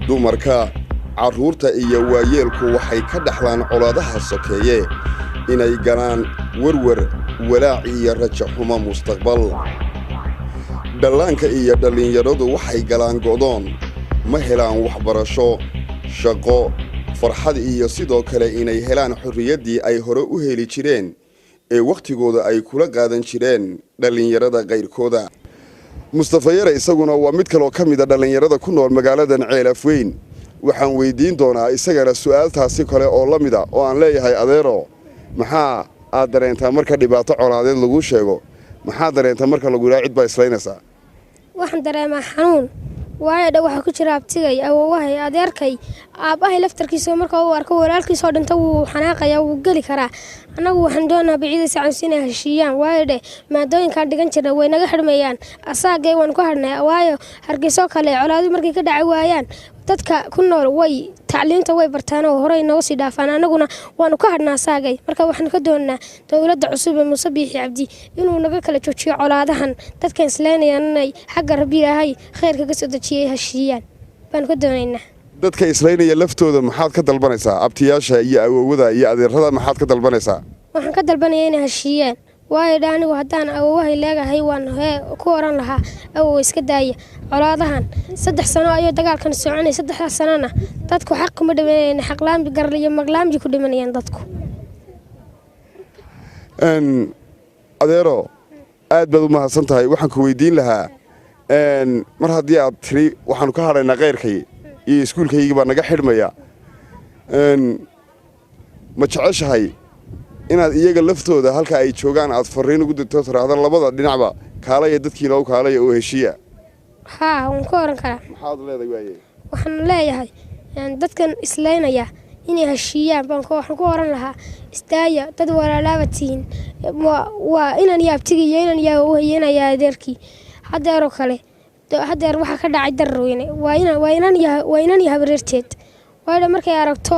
Dumarka, carruurta iyo waayeelku waxay ka dhexlaan colaadaha sokeeye inay galaan werwer, walaac iyo rajaxumo mustaqbal. Dhallaanka iyo dhallinyaradu waxay galaan go'doon, ma helaan waxbarasho, shaqo, farxad iyo sidoo kale inay helaan xorriyaddii ay hore u heli jireen ee wakhtigooda ay kula qaadan jireen dhallinyarada kayrkooda. Mustafa Yare isaguna waa mid kaloo ka mida dhallinyarada ku nool magaaladan Ceelafweyn. Waxaan weydiin doonaa isagana su'aaltaasi kale oo la mida oo aan leeyahay: adeero, maxaa aad dareentaa marka dhibaato colaadeed laguu sheego? Maxaa dareentaa marka lagu yidhaha cid baa islaynaysaa? Waxaan dareemaa xanuun, waayo dha waxaa ku jira abtigay, awowahay, adeerkay, aabbahay laftarkiisa. Marka uu arko walaalkiisoo dhinta, wuu xanaaqayaa, wuu geli karaa. Annagu waxaan doonaa biciida Sacad inay heshiiyaan, waayo dheh maadooyinkaan dhigan jirna way naga xidhmayaan, asaagay waan ku hadhnay. Waayo Hargeysoo kale colaadu markay ka dhaci waayaan, dadka ku nool way tacliinta way bartaan oo horey nooga sii dhaafaan, annaguna waanu ka hadhnaa saagay. Marka waxaan ka doonnaa dowladda cusub ee Muuse Biixi Cabdi inuu naga kala joojiyo colaadahan, dadkan islaynayaan inay xagga Rabbi Ilaahay khayrka ka soo dejiyay heshiiyaan baanu ka doonaynaa. Dadka islaynaya laftooda maxaad ka dalbanaysaa? Abtiyaasha iyo awowada iyo adeerada maxaad ka dalbanaysaa? Waxaan ka dalbanaya inay heshiiyaan, waayo dha anigu haddaan awowahay leegahay, waan hee ku oran lahaa: awow, iska daaya colaadahan. 3 sano ayuu dagaalkan soconay, 3daas sanona dadku xaq kuma dhimanayaan, xaqlaambi garal iyo maglaambi ku dhimanayaan dadku. Adeero, aad baad u mahadsan tahay. Waxaan ku weydiin lahaa, mar haddii aad tiri waxaanu ka hadhaynaa keyrkay iyo iskuulkaygii baa naga xidhmaya, ma jeceshahay inaad iyaga laftooda halka ay joogaan aad farriin ugu dirto, tiraahdo labada dhinacba kaalaya, dadkiina u kaalaya oo heshiiya? Haa, waan ku oran karaa. Maxaad leedahay waaye? Waxaan leeyahay dadkan islaynaya inay heshiiyaan baan waxaan ku oran lahaa: istaaya, dad walaalaaba tihiin. Waa inan iyo abtigii iyo inan iyo awowhay, inan iyo adeerkii. Hadeeroo kale, hadeer waxaa ka dhacay Dararweyne, waa inan iyo habareerteed. Waayo markay aragto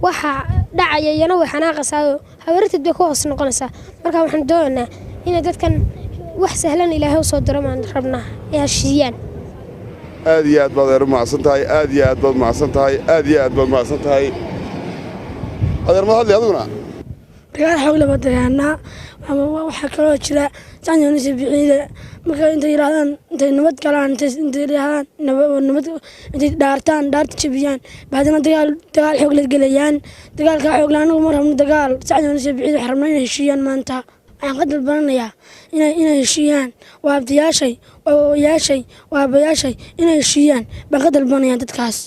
waxa dhacaya, iyana way xanaaqaysaa, habareerteed bay ku hoos noqonaysaa. Marka waxaan doonaynaa inay dadkan wax sahlan Ilaahay usoo diro maan rabnaa, ay heshiiyaan. Aad iyo aad baad adeer u mahadsan tahay, aad iyo aad baad mahadsan tahay, aad iyo aad baad mahadsan tahay adeer. Ma hadli adiguna. Dagaal xoog lama dagaanaa. Ama waxaa kaloo jira Sacnisa Biciide marka intay yidhahdaan, intay nabad galaan, intay yidhahdaan nabad, intay dhaartaan, dhaarta jabiyaan, baadina dagaal xoog la gelayaan. Dagaalkaa xoog la anagu ma rabno dagaal. Sacnisa Biciide waxaan rabnaa inay heshiiyaan. Maanta waxaan ka dalbananayaa inay heshiiyaan. Waa abtiyaashay, waa awowayaashay, waa aabbayaashay. Inay heshiiyaan baan ka dalbanayaan dadkaas.